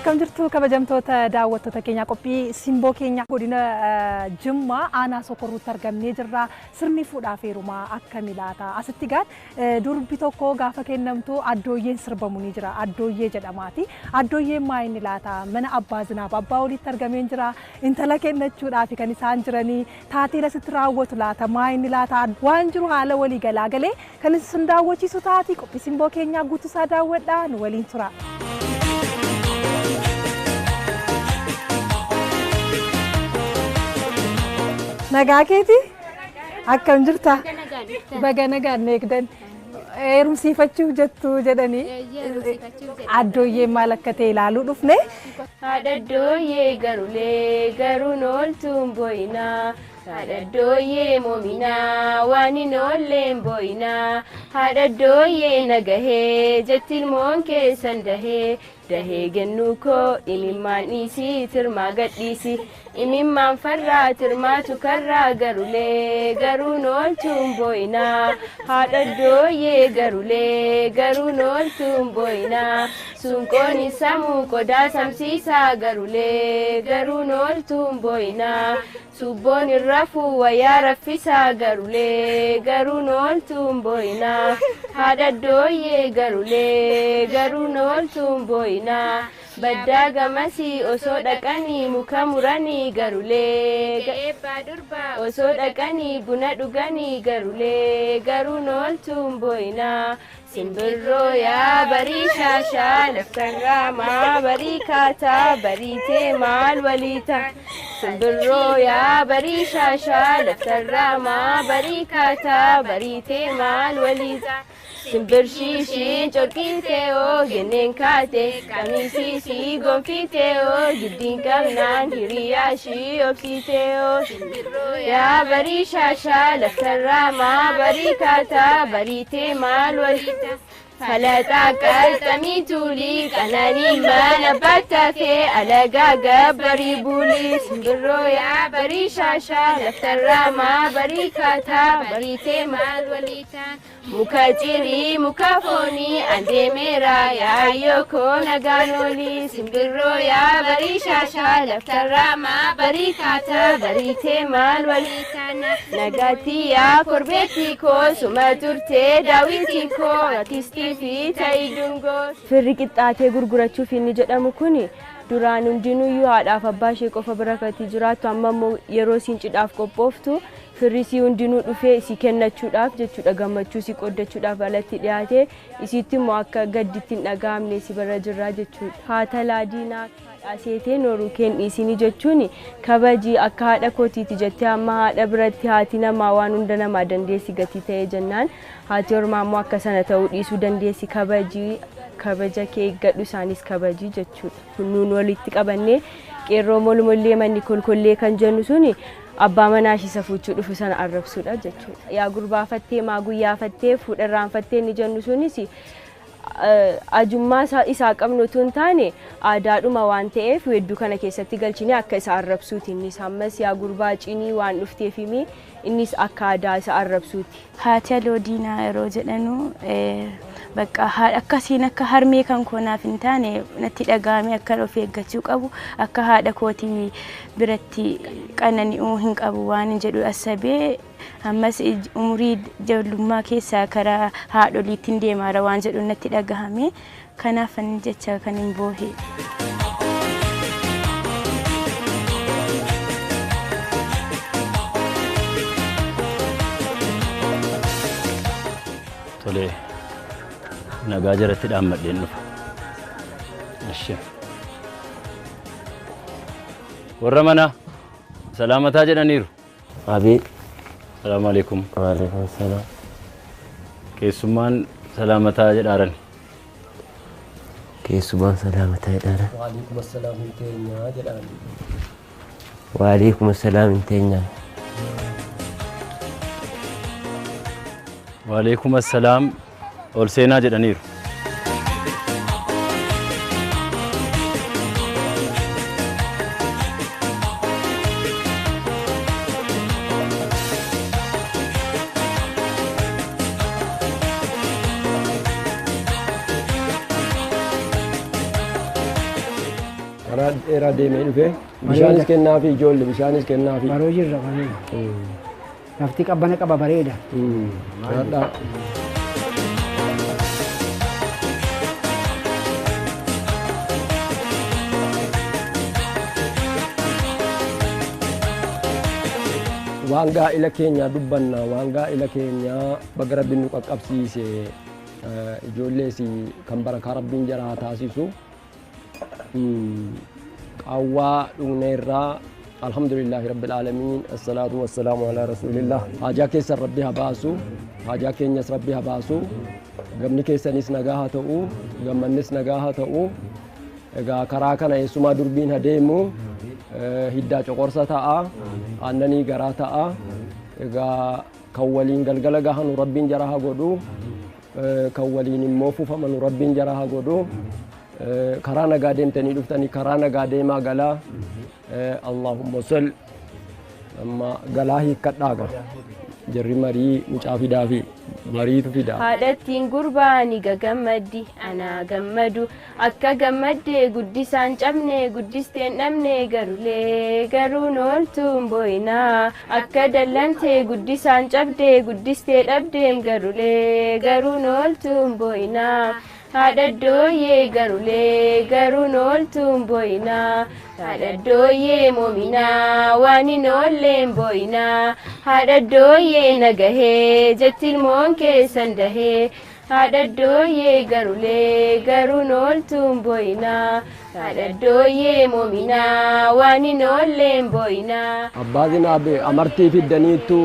Akkam jirtu kabajamtoota daawwattoota keenya qophii simboo keenya godina Jimmaa aanaa Sokorruutti argamnee jirra. Sirni fuudhaaf heerumaa akkami laata? Asitti gaan durbi tokko gaafa kennamtu addooyyeen sirbamu ni jira. Addooyyee jedhamaati. Addooyyeen maa inni laata? Mana abbaa zinaab abbaa olitti argamee jira. Intala kennachuudhaaf kan isaan jiranii taateen asitti raawwatu laata? Maa inni laata? Waan jiru haala walii galaa galee kan isin daawwachiisu taati. Qophii simboo keenyaa guutuusaa daawwadhaa nu waliin tura. Nagaa keeti? Akkam jirta? Baga nagaan eegdan. Heerumsiifachuuf jettu jedhanii addooyyeen maal akka ta'e ilaaluu dhufne. Haadha addooyyee garuulee garuun ooltuun boo'inaa. Haadha addooyyee moominaa waan hin oolleen boo'inaa. Haadha addooyyee nagahee jetti ilmoon keessan dahee. Dahee gennuu koo imimmaan dhiisii tirmaa gadhiisi. Imimmaan farraa tirmaatu karraa garuulee garuun ooltuun boo'inaa. Haadha addooyyee garuulee garuun ooltuun boo'inaa. Sunqoon samuu qodaa samsiisaa garuulee garuun ooltuun boo'inaa. Subboon irrafuu wayyaa raffisaa garuulee garuun ooltuun boo'inaa. Haadha addooyyee garuulee garuun ooltuun boo'inaa. Baddaa gamasii osoo dhaqanii muka muranii garuulee osoo dhaqanii buna dhuganii garuulee garuun ooltuun boo'inaa. Simbirroo yaa barii shaashaa laftarraa maa barii kaataa bariitee maal walii ta'a. Simbirroo yaa barii shaashaa laftarraa maa barii kaataa bariitee maal walii ta'a. Simbirshii corqiitee oo genneen kaate qamiisiisii gonfiitee oo giddiin qabnaan hiriyaa ishii obsiitee oo. Yaa barii shaashaa laftarraa maa barii kaataa bariitee maal walii ta'a. Falaxaa qarxamii tuulii qananii mana battaafee alagaa gabbarii bulii. Simbirroo yaa barii shaashaa laftarraa maa barii kaataa bariitee maal walii ta'a. Muka cirii muka foonii andeemeera yaayyoo koo nagaan oolii. Simbirroo yaa barii shaashaa laftarraa maa barii kaataa bariitee maal walii taana. Nagaatti yaa korbeettii koo suma turtee daawwitii koo atistii fi ta'ii dungoo. Firri qixxaatee gurgurachuuf inni jedhamu kuni duraan hundinuyyuu haadhaaf abbaa ishee qofa bira katii jiraattu amma immoo yeroo isiin cidhaaf qophooftu firri isii hundinuu dhufee isii kennachuudhaaf jechuudha gammachuu isii qooddachuudhaaf alatti dhiyaate isiitti immoo akka gadditti hin dhaga'amne isii bira jirraa jechuudha. Haata laadiinaa haadha seetee nooruu keen dhiisinii jechuun kabajii akka haadha kootiiti jettee amma haadha biratti haati namaa waan hunda namaa dandeessi gatii ta'ee jennaan haati ormaa immoo akka sana ta'uu dhiisuu dandeessi kabajii kabaja kee eeggadhu isaanis kabajii jechuudha. Nuun walitti qabannee qeerroo molmollee manni kolkollee kan jennu suni abbaa manaa ishii safuuchuu dhufu sana arrabsuudha jechuudha. Yaa gurbaafattee maa guyyaafattee fuudharraanfattee inni jennu sunis ajummaa isaa qabnu otoo hin taane aadaadhuma waan ta'eef weedduu kana keessatti galchine akka isa arrabsuuti. Innis ammas yaa gurbaa cinii waan dhufteef himi innis akka aadaa isa arrabsuuti. Haati aloo diinaa yeroo jedhanu bakka akkasiin akka harmee kan koo naaf hin taane natti dhaga'ame akka of eeggachuu qabu akka haadha kootii biratti qanani'uu hin qabu waan hin jedhu asabee ammas umurii ijoollummaa keessaa karaa haadholiitti hin deemaara waan jedhu natti dhagahame kanaaf jecha kan hin boohe. Tolee. Nagaa jaratti dhaammadheen dhufa. Ishee. Warra manaa salaamataa jedhaniiru. Abii. Salaamu alaikum. Waalaikum salaam. Keessummaan salaamataa jedhaaran. Keessummaan salaamataa jedhaaran. Waalaikum assalaam hin teenyaa jedhaan. Waalaikum assalaam hin teenyaa. Waalaikum assalaam ol seenaa jedhaniiru. Karaa dheeraa deemee dhufe. Bishaanis kennaafi ijoollee bishaanis kennaafi. Baroo jirra bareeda. Lafti qabbana qaba bareeda. Nyaadhaa. Waan gaa'ila keenyaa dubbanna, waan gaa'ila keenyaa baga rabbiin nu qaqqabsiise, ijoollees kan barakaa rabbiin jara haa taasisu. Qaawwaa dhugneerraa alhamdulillaahi rabbil aalamiin, assalaatu wassalaamu alaa rasuulillah. Haajaa keessan rabbi haa baasu, haajaa keenyas rabbi haa baasu, gamni keessanis nagaa haa ta'u, gammannis nagaa haa ta'u. Egaa karaa kana eessumaa durbiin haa deemu, hiddaa coqorsa ta'a, aannanii garaa ta'a. Egaa kan waliin galgala gahanu rabbiin jara haa godhu, kan waliin immoo fufamanu rabbiin jara haa godhu. Karaa nagaa deemtanii dhuftanii karaa nagaa deemaa galaa. Allahumma salli. Amma galaa hiikkadhaa gara. Jarri marii mucaa fidaa fi mariitu fidaa. Haadhattiin gurbaani gagammaddi anaa gammadu akka gammaddee guddisaan cabne guddisteen dhabne garulee garuun ooltuun booyinaa akka dallantee guddisaan cabdee guddistee dhabdeem garulee garuun ooltuun booyinaa. Haadha dooyyee garulee garuun ooltuun booyinaa. Haadha dooyyee moominaa waan hin oolleen booyinaa. Haadha dooyyee nagahee jetti ilmoon keessan dahee. Haadha dooyyee garulee garuun ooltuun booyinaa. Haadha dooyyee moominaa waan hin oolleen booyinaa. Abbaa Zinaabe amartii fiddaniittu,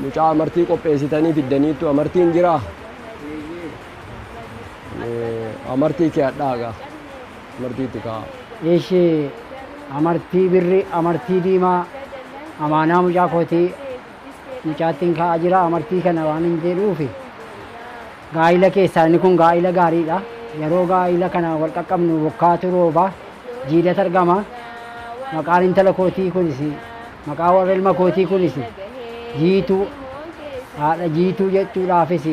mucaa amartii qopheessitanii fiddaniittu, amartiin jiraa? Amartii kee hadhaagaa. Amartiitti kaa'a. Ishee amartii birri, amartii diimaa, amaanaa mucaa kootii mucaattiin kaa'aa jira. Amartii kana waan hin jedhuufi gaa'ila keessaa inni kun gaa'ila gaariidha. Yeroo gaa'ila kana wal qaqqabnu bokkaatu rooba, jiidhatu argama. Maqaan intala kootii kunis, maqaa warra ilma kootii kunis jiituu, haadha jiituu jechuudhaafis,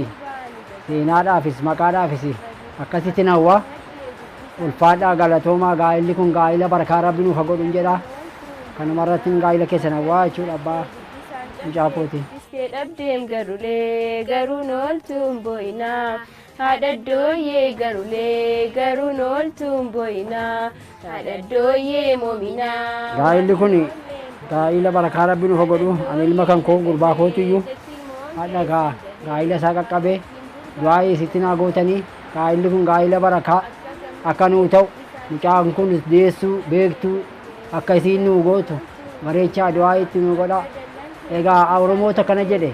seenaadhaafis, maqaadhaafis akkasitti hawwa. Ulfaadhaa galatoomaa, gaa'illi kun gaa'ila barakaa rabbi nuuf haa godhu jedha. Kanuma irratti gaa'ila keessan hawwaa jechuudha abbaa mucaa kooti. Guddistee dhabdeem garulee garuun ooltuun booyinaa. Haadha dooyyee garulee garuun ooltuun booyinaa. Haadha dooyyee moominaa. Gaa'illi kun gaa'ila barakaa rabbi nuuf haa godhu. Ani ilma kan koo gurbaa kootiyyuu haadha gaa'ila isaa qaqqabee du'aa isitti naa gootanii gaa'illi kun gaa'ila barakaa akka nuu ta'u, mucaan kun deessuu beektuu akka isiin nuu gootu bareechaa du'aa itti nuu godha. Egaa Oromoota kana jedhe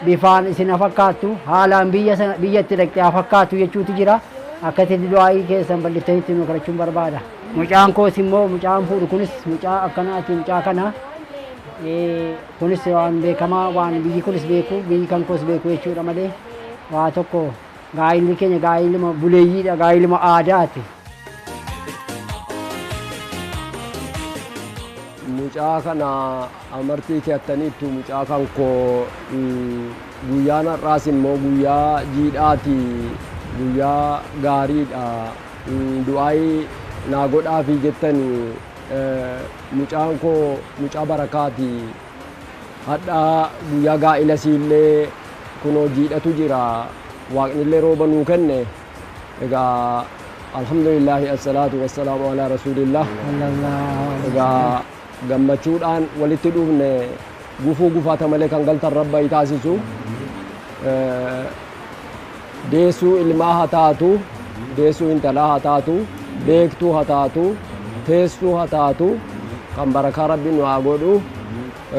bifaan isin haa fakkaattu, haalaan biyya sana biyyatti dhaqxee haa fakkaattu jechuutu jira. Akkasitti du'aa keessan bal'iftanii itti nuu kadhachuun barbaada. Mucaan koos immoo mucaan fuudhu kunis mucaa akkanaati, mucaa kana. Kunis waan beekamaa, waan biyyi kunis beeku, biyyi kan koos beeku jechuudha malee waa tokko gaa'illi keenya gaa'iluma buleeyyiidha, gaa'iluma aadaati. Mucaa kana amartii keettaniittu mucaa kan koo guyyaan har'aas immoo guyyaa jiidhaati, guyyaa gaariidha. Du'aayi naa godhaafi jettanii mucaan koo mucaa barakaati. Hadhaa guyyaa gaa'ila siillee kunoo jiidhatu jira. Waaqnillee rooba nuu kenne. Egaa alhamdulillaahi, assalaatu wassalaamu alaa rasuulillah. Egaa gammachuudhaan walitti dhufne, gufuu gufaata malee kan galtan rabba taasisu. Deessuu ilmaa haa taatu, deessuu intalaa haa taatu, beektuu haa taatu, teessuu haa taatu, kan barakaa rabbiin nu haa godhu.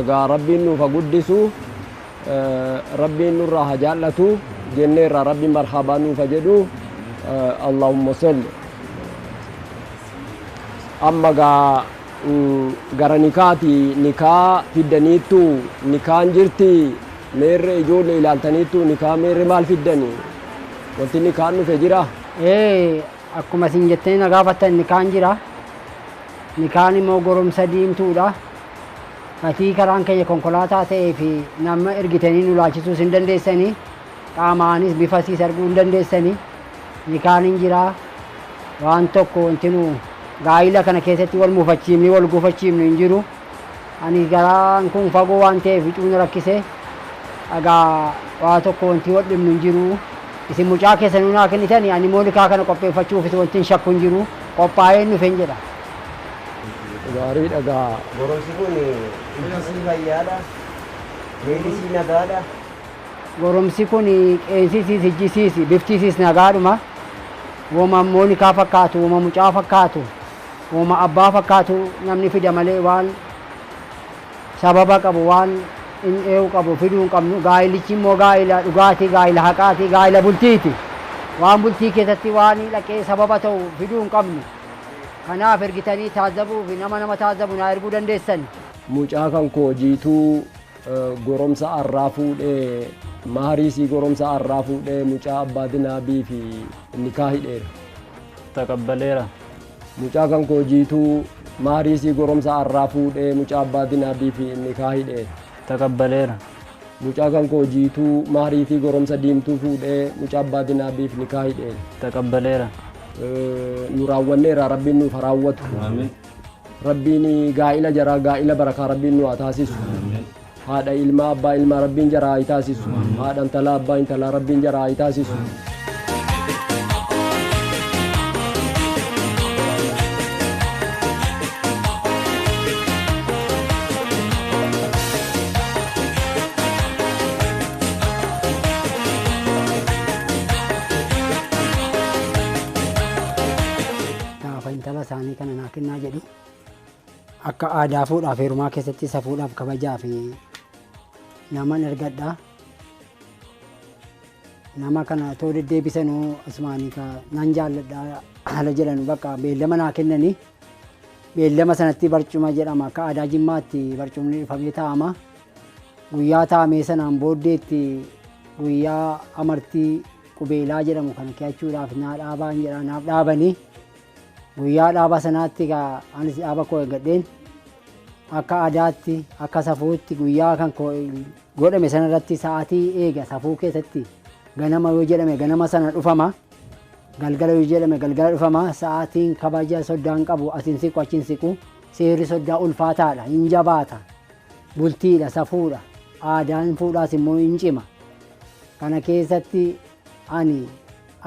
Egaa rabbiin nuuf haa guddisu, rabbiin nurraa haa jaallatu, jenneerraa rabbiin marhabaa nuuf haa jedhu. Allahumma salli. Amma gaa gara nikaati, nikaa fiddaniittu, nikaan jirti, meerre ijoollee ilaaltaniittu, nikaa meerre maal fiddani? Wanti nikaan dhufe jira? Akkuma isin jettanii na gaafattan nikaan jira. Nikaan immoo goromsa diimtuudha. Gatii karaan keenya konkolaataa ta'ee fi nama ergitanii nu laalchisuus hin dandeessanii, qaamaanis bifa siis arguu hin dandeessanii. Nikaan hin jira. Waan tokko wanti nu Gaa'ila kana keessatti wal muufachiifni wal gufachiifnu hin jiru. Ani garaan kun fagoo waan ta'eef cuun rakkise. Egaa waa tokko wanti wal dhibnu hin jiru. Isin mucaa keessan naa kennitani ani immoo nikaa kana qopheeffachuufis wanti hin shakku hin jiru. Qophaa'een dhufen jedha. Gaarii dhagaa. Goromsi kun ijjisii fayyaadha. Beelisii nagaadha. Goromsi kun qeensisiis ijjisiis biftisiis nagaadhuma. Woma moonikaa fakkaatu, woma mucaa fakkaatu, woma abbaa fakkaatu namni fida malee waan sababa qabu waan hin eewu qabu fiduu hin qabnu. Gaa'ilichi immoo gaa'ila dhugaatii, gaa'ila haqaati, gaa'ila bultiiti. Waan bultii keessatti waan dhaqee sababa ta'u fiduu hin qabnu. Kanaaf ergitanii taazabuu fi nama nama taazabu naa erguu dandeessan. Mucaa kan koo jiituu goromsa arraa fuudhee maariisii goromsa arraa fuudhee mucaa abbaa dinaabii fi nikaa hidheera. Taqabbaleera. Mucaa kan koo jiituu maariisii goromsa arraa fuudhee mucaa abbaa dinaabii fi nikaa hidheera. Taqabbaleera. Mucaa kan koo jiituu maariitii goromsa diimtuu fuudhee mucaa abbaa dinaabii fi nikaa hidheera. Taqabbaleera. Nu raawwanneera rabbiin nuuf haa raawwatu. Rabbiin gaa'ila jaraa gaa'ila barakaa rabbiin nu haa taasisu. Haadha ilmaa abbaa ilmaa rabbiin jaraa haa taasisu. Haadha intalaa abbaa intalaa rabbiin jaraa haa taasisu. Gaafa intala isaanii kana naa kennaa jedhu akka aadaa fuudhaaf heerumaa keessatti safuudhaaf kabajaa fi naman ergadha. Nama kana too deddeebisanuu asumaanii ka nan jaalladha haala jedhanu bakka beellama naa kennanii beellama sanatti barcuma jedhama akka aadaa Jimmaatti barcumni dhufamee taa'ama. Guyyaa taa'amee sanaan booddeetti guyyaa amartii qubeelaa jedhamu kana keeyachuudhaaf naa dhaabaan jedha naaf dhaabanii guyyaa dhaaba sanaatti anis dhaaba koo eeggadheen akka aadaatti akka safuutti guyyaa kan koo godhame sanarratti sa'aatii eega safuu keessatti ganama yoo jedhame ganama sana dhufama galgala yoo jedhame galgala dhufama sa'aatiin kabaja soddaan qabu asin siqu achiin siqu seerri soddaa ulfaataadha hin jabaata bultiidha safuudha aadaan fuudhaas immoo hin cima. Kana keessatti ani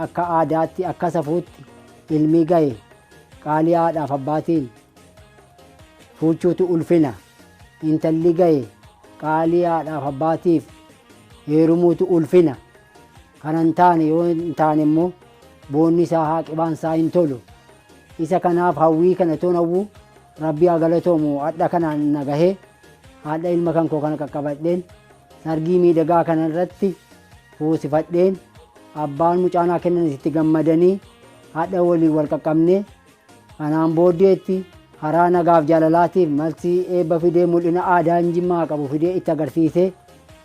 akka aadaatti akka safuutti ilmi gahe qaalii haadhaaf abbaatiin fuuchuutu ulfina intalli gahe qaalii haadhaaf abbaatiif heerumuutu ulfina. Kana hin taane yoo hin taane immoo boonni isaa haaqibaan isaa hin tolu. Isa kanaaf hawwii kana toon hawwu rabbi haa galatoomu hadha kanaan na gahee haadha ilma kan koo kana qaqqabadheen sargii miidhagaa kana irratti fuusifadheen abbaan mucaa naa kennan itti gammadanii haadha waliin wal qaqqabnee kanaan booddeetti karaa nagaaf jaalalaatiif malsii eebba fidee mul'ina aadaan Jimmaa qabu fidee itti agarsiise.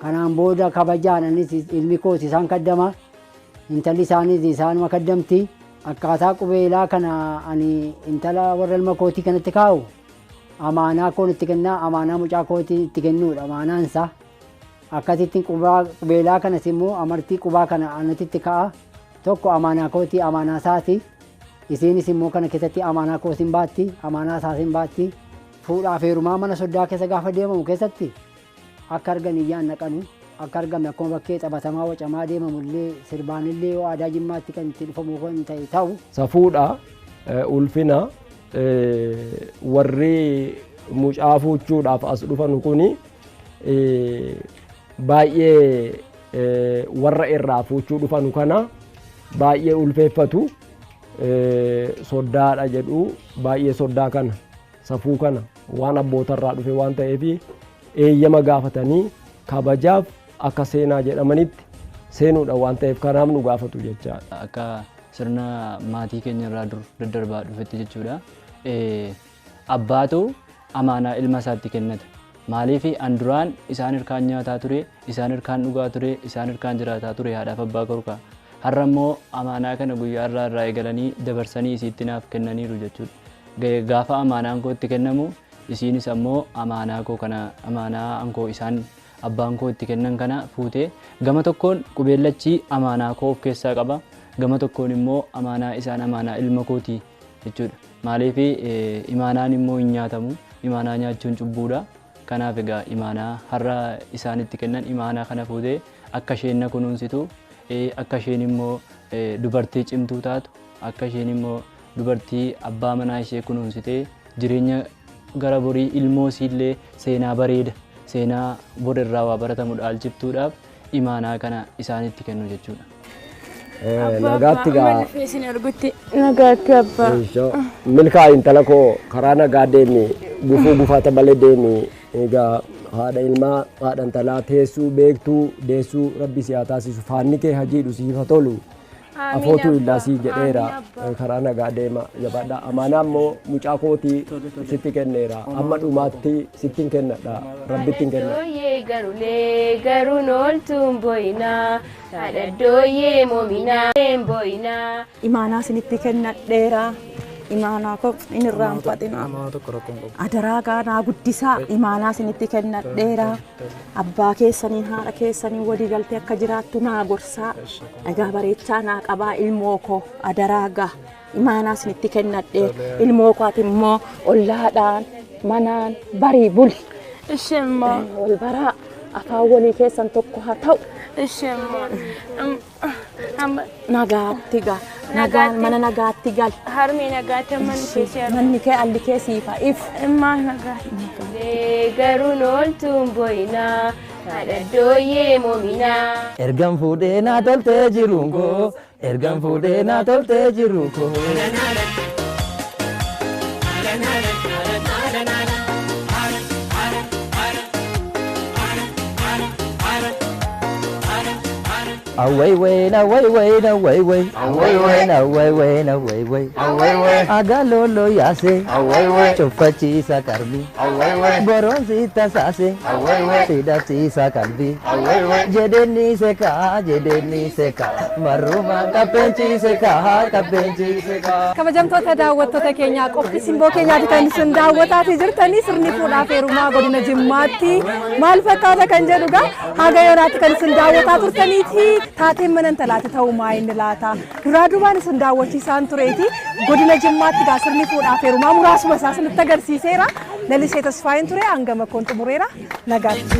Kanaan booda kabajaan anis ilmi koos isaan kaddama intalli isaaniis isaanuma kaddamti. Akkaataa qubeelaa kana ani intala warra ilma kootii kanatti kaa'u amaanaa koon itti kennaa amaanaa mucaa kootii itti kennuudha amaanaan isaa. Akkasitti qubeelaa kanas immoo amartii qubaa kana anatti kaa'a tokko amaanaa kootii amaanaa isaati. Isiinis immoo kana keessatti amaanaa koos hin baatti amaanaa isaas hin baatti. Fuudhaaf heerumaa mana soddaa keessa gaafa deemamu keessatti akka argan iyyaan naqanu akka argame akkuma bakkee taphatamaa wacamaa deemamullee sirbaanillee yoo aadaa Jimmaatti kan itti dhufamu kan ta'e ta'u. Safuudha ulfina warri mucaa fuuchuudhaaf as dhufan kuni baay'ee warra irraa fuuchuu dhufan kana baay'ee ulfeeffatu. Soddaadha jedhu baay'ee soddaa kana safuu kana waan abbootarraa dhufe waan ta'eef eeyyama gaafatanii kabajaaf akka seenaa jedhamanitti seenuudha waan ta'eef kanaaf nu gaafatu jechaadha. Akka sirna maatii keenya irraa dur daddarbaa dhufetti jechuudha. Abbaatu amaanaa ilma isaatti kennata. Maaliif an duraan isaan hirkaan nyaataa ture, isaan hirkaan dhugaa ture, isaan hirkaan jiraataa ture haadhaaf abbaa korkaa. Har'a immoo amaanaa kana guyyaa irraa irraa eegalanii dabarsanii isiitti naaf kennaniiru jechuudha. Gaafa amaanaan koo itti kennamu isiinis ammoo amaanaa koo kana amaanaa ankoo isaan abbaan koo itti kennan kana fuutee gama tokkoon qubeellachi amaanaa koo of keessaa qaba. Gama tokkoon immoo amaanaa isaan amaanaa ilma kooti jechuudha. Maaliif imaanaan immoo hin nyaatamu. Imaanaa nyaachuun cubbuudha. Kanaaf egaa imaanaa har'a isaanitti kennan imaanaa kana fuutee akka isheen na kunuunsitu, akka isheen immoo dubartii cimtuu taatu, akka isheen immoo dubartii abbaa manaa ishee kunuunsitee jireenya gara borii ilmoo isiillee seenaa bareeda, seenaa bor irraa waa baratamu dhaalchiftuudhaaf imaanaa kana isaanitti kennu jechuudha. Nagaatti gaa. Isin argutti nagaatti abbaa. Milkaa intala koo karaa nagaa deemi, gufuu gufaata malee deemi. Egaa haadha ilmaa, haadha intalaa teessuu beektuu deessuu rabbi si haa taasisu, faanni kee hajiidhu siif haa tolu. Afootu illaa sii jedheera, karaa nagaa deema, jabaadha. Amaanaa immoo mucaa kootii sitti kenneera, amma dhumaatti sitti hin kennadha, rabbitti hin kennadha. Dooyyee garulee garuun ooltuun boyinaa haadha dooyyee moominaa boyinaa. Imaanaa isinitti kennadheera. Imaanaa koo hin irraanfatinaa. Adaraa gaanaa guddisaa imaanaa isinitti kennadheera. Abbaa keessaniin haadha keessaniin walii galtee akka jiraattu naa gorsaa. Egaa bareechaa naa qabaa ilmoo koo adaraa gaa. Imaanaa isinitti kennadheera. Ilmoo koo ati immoo ollaadhaan manaan barii buli. Ishemmaa. Wal baraa afaan walii keessan tokko haa ta'u. Ishemmaa. Nagaatti gaa. Nagaan mana nagaatti gal. Harmee nagaatti amma nu keessi argu. Manni kee alli kee siif haa ifu. Immaa nagaatti. Garuun ooltuun boyinaa haadha dooyyee moominaa. Ergan fuudhee naa toltee jiruun koo, ergan fuudhee naa toltee jiruun koo. Awai wai na wai wai na wai wai, awai wai na wai wai na wai wai, awai wai agalolo yase, awai wai chofachisa karmi, awai wai boronsita sase, awai wai sidachisa kalbi, awai wai jedeni se ka, jedeni se ka, maruma kapenchi se ka, kapenchi se ka. Kabajamtoota daawwattoota keenyaa, qophii simboo keenyaati kan isin daawwataatii jirtanii. Sirni fuudhaaf heerumaa godina Jimmaatti maal fakkaata kan jedhu gaa haga yoonaatti kan isin daawwataa turtaniiti. Taateen mana intalaati ta'uu maa inni laata duraa duubaan isin daawwachiisaan tureeti. Godina Jimmaatti gaa sirni fuudhaaf heerumaa muraasuma isaa isinitti agarsiiseera. Lalisee Tasfaayin ture, hangama koon xumureera, nagaatti.